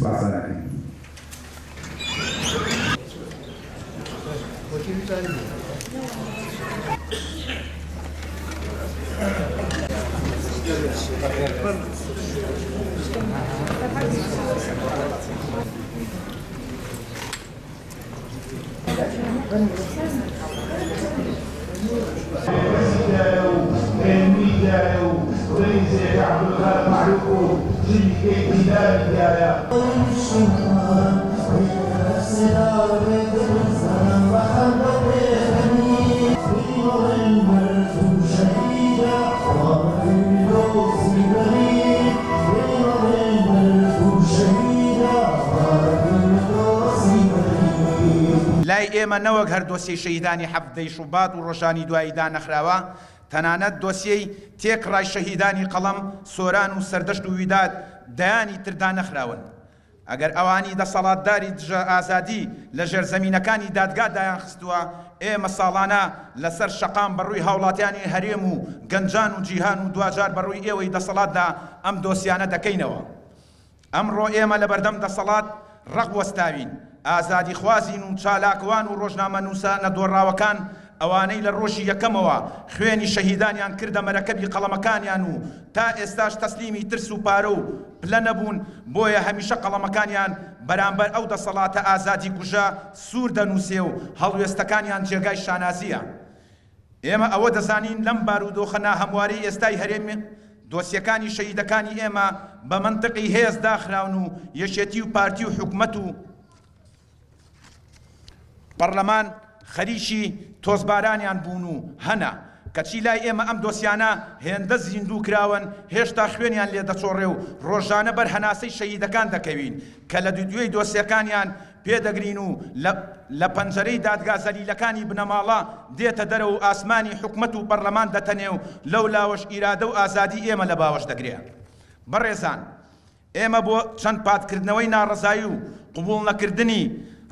سوپاستان ئەکەین. بێکەسی تیایە و هێمنی تیایە و ڕیزێک عەبدولخالق مەعروف و ژنی کەی دیلانی تیایە. لای ئێمە نەوەک هەر دۆسیەی شەهیدانی حەڤدەی شوبات و ڕۆژانی دوایی دانەخراوە، تەنانەت دۆسیەی تێکڕای شەهیدانی قەڵەم، سۆران و سەردەشت و ویداد، دەیانی تر دانەخراون. ئەگەر ئەوانی دەسەڵاتداری دژە ئازادی لە ژێرزەمینەکانی دادگا دایانخستووە، ئێمە ساڵانە لەسەر شەقام بەڕووی هاوڵاتیانی هەرێم و گەنجان و جیهان و دواجار بەڕووی ئێوەی دەسەڵاتدا ئەم دۆسیانە دەکەینەوە. ئەمڕۆ ئێمە لەبەردەم دەسەڵات ڕەق وەستاوین، ئازادیخوازین و چالاکوان و ڕۆژنامەنووسە نەدۆڕاوەکان، ئەوانەی لە ڕۆژی یەکەمەوە خوێنی شەهیدانیان کردە مەرەکەبی قەڵەمەکانیان و تا ئێستاش تەسلیمی ترس و پارە و پلە نەبوون، بۆیە هەمیشە قەڵەمەکانیان بەرامبەر ئەو دەسەڵاتە ئازادیکوژە سوور دەنووسێ و هەڵوێستەکانیان جێگای شانازییە. ئێمە ئەوە دەزانین لەم بارودۆخە ناهەموارەی ئێستای هەرێم دۆسیەکانی شەهیدەکانی ئێمە بە مەنتقی هێز داخراون و یەکێتی و پارتی و حکومەت و پەڕلەمان خەریکی تۆزبارانیان بوون و هەنە، کەچی لای ئێمە ئەم دۆسیانە هێندە زیندوو کراون هێشتا خوێنیان لێ دەچۆڕێ و ڕۆژانە بەر هەناسەی شەهیدەکان دەکەوین کە لە دووتوێی دۆسیەکانیان پێدەگرین و لە لە پەنجەرەی دادگا زەلیلەکانی بنەماڵە دێتە دەرەوە و ئاسمانی حکومەت و پەڕلەمان دەتەنێ و لەو لاوەش ئیرادە و ئازادی ئێمە لە باوەش دەگرێ. بەڕێزان ئێمە بۆ چەند پاتکردنەوەی ناڕەزایی و قبوڵ نەکردنی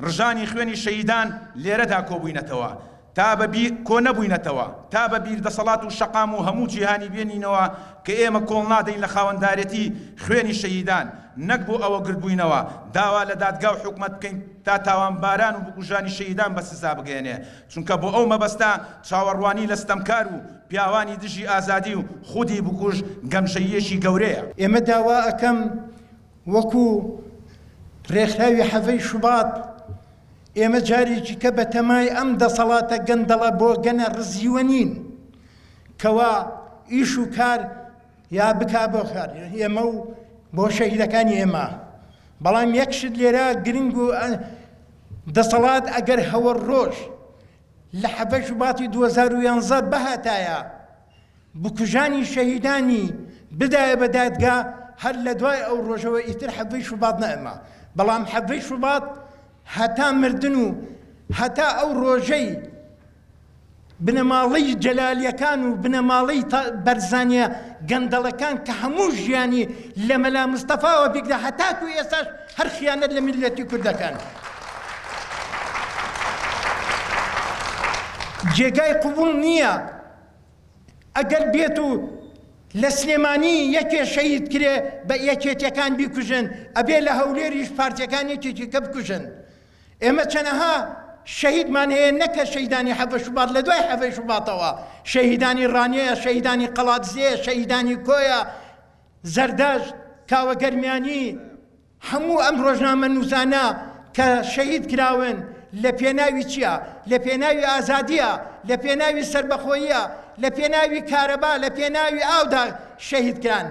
ڕژانی خوێنی شەهیدان لێرەدا کۆبووینەتەوە تا بە بیر کۆ نەبووینەتەوە تا بە بیر دەسەڵات و شەقام و هەموو جیهانی بێنینەوە کە ئێمە کۆڵ نادەین لە خاوەندارێتی خوێنی شەهیدان نەک بۆ ئەوە گردبووینەوە داوا لە دادگا و حکومەت بکەین تا تاوانباران و بکوژانی شەهیدان بە سزا بگەیەنێ چونکە بۆ ئەو مەبەستە چاوەڕوانی لە ستەمکار و پیاوانی دژی ئازادی و خودی بکوژ گەمژەییەکی گەورەیە. ئێمە داوا ئەکەم وەکو ڕێکخراوی حەڤەی شوبات ئێمە جارێکی کە بەتەمای ئەم دەسەڵاتە گەندەڵە بۆگەنە ڕزیوە نین کەوا ئیش و کار یا بکا بۆ کار ئێمە و بۆ شەهیدەکانی ئێمە بەڵام یەک شت لێرە گرنگ و دەسەڵات ئەگەر هەوە ڕۆژ لە حەڤە شوباتی 2011 بهاتایە بکوژانی شەهیدانی بدایە بە دادگا هەر لە دوای ئەو ڕۆژەوە ئیتر حەڤەی شوبات نەئەما بەڵام حەڤەی شوبات هەتا مردن و هەتا ئەو ڕۆژەی بنەماڵەی جەلالیەکان و بنەماڵەی بەرزانیە گەندەڵەکان کە هەموو ژیانی لە مەلا مستەفاوە بیگرە هەتاکو ئێستاش هەر خیانەت لە میللەتی کورد دەکەن جێگای قبوڵ نییە ئەگەر بێت و لە سلێمانی یەکێ شەهید کرێ بە یەکێتیەکان بیکوژن ئەبێ لە هەولێریش پارتیەکان یەکێکی کە بکوژن ئێمە چەنەها شەهیدمان هەیە نەک هەر شەهیدانی حەڤە شوبات لە دوای حەڤەی شوباتەوە شەهیدانی ڕانیەیە شەهیدانی قەڵادزێ شەهیدانی کۆیە زەردەشت کاوە گەرمیانی هەموو ئەم ڕۆژنامەنووسانە کە شەهید کراون لە پێناوی چییە؟ لە پێناوی ئازادییە، لە پێناوی سەربەخۆییە، لە پێناوی کارەبا، لە پێناوی ئاودا شەهید کران.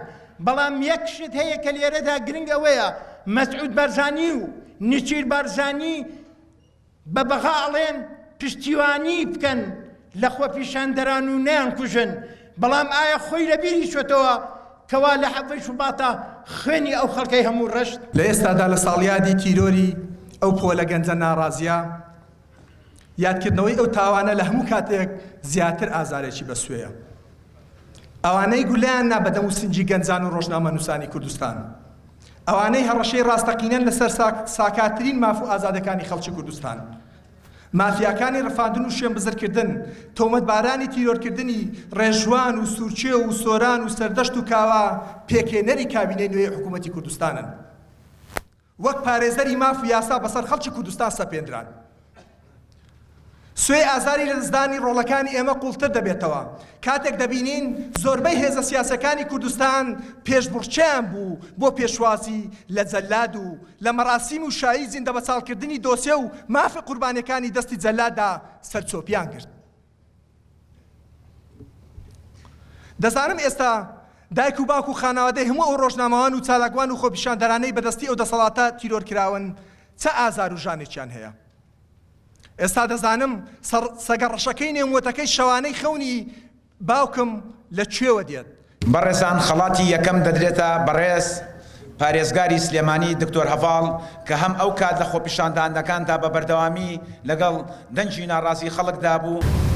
بەڵام یەک شت هەیە کە لێرەدا گرنگ ئەوەیە مەسعود بارزانی و نێچیر بارزانی بە بەغا ئەڵێن پشتیوانی بکەن لە خۆپیشاندەران و نەیانکوژن، بەڵام ئایا خۆی لە بیری چۆتەوە کەوا لە حەڤەی شوباتا خوێنی ئەو خەڵکەی هەموو ڕشت؟ لە ئێستادا لە ساڵیادی تیرۆری ئەو پۆلە گەنجە ناڕازیە، یادکردنەوەی ئەو تاوانە لە هەموو کاتێک زیاتر ئازارێکی بەسوێیە. ئەوانەی گولەیان نا بە دەم و سنگی گەنجان و ڕۆژنامەنووسانی کوردستان، ئەوانەی هەڕەشەی ڕاستەقینەن لەسەر ساکارترین ماف و ئازادەکانی خەڵکی کوردستان، مافیاکانی ڕفاندن و شوێنبزرکردن، تۆمەتبارانی تیرۆرکردنی ڕێژوان و سورچێو و سۆران و سەردەشت و کاوە پێکهێنەری کابینەی نوێی حکوومەتی کوردستانن. وەک پارێزەری ماف و یاسا بەسەر خەڵکی کوردستان سەپێنران. سوێی ئازاری لەدەستدانی ڕۆڵەکانی ئێمە قووڵتر دەبێتەوە کاتێک دەبینین زۆربەی هێزە سیاسیەکانی کوردستان پێشبڕکێیان بوو بۆ پێشوازی لە جەلاد و لە مەراسیم و شایی زیندەبەچاڵکردنی دۆسیە و مافی قوربانیەکانی دەستی جەلاددا سەرچۆپیان گرت. دەزانم ئێستا دایک و باوک و خانەوادەی هەموو ئەو ڕۆژنامەوان و چالاکوان و خۆپیشاندەرانەی بەدەستی ئەو دەسەڵاتە تیرۆر کراون چ ئازار و ژانێکیان هەیە. ئێستا دەزانم سەگە ڕەشەکەی نێو مۆتەکەی شەوانەی خەونی باوکم لە کوێوە دێت. بەڕێزان خەڵاتی یەکەم دەدرێتە بەڕێز پارێزگاری سلێمانی دکتۆر هەڤاڵ کە هەم ئەو کات لە خۆپیشاندانەکاندا بە بەردەوامی لەگەڵ دەنگی ناڕازی خەڵکدا بوو.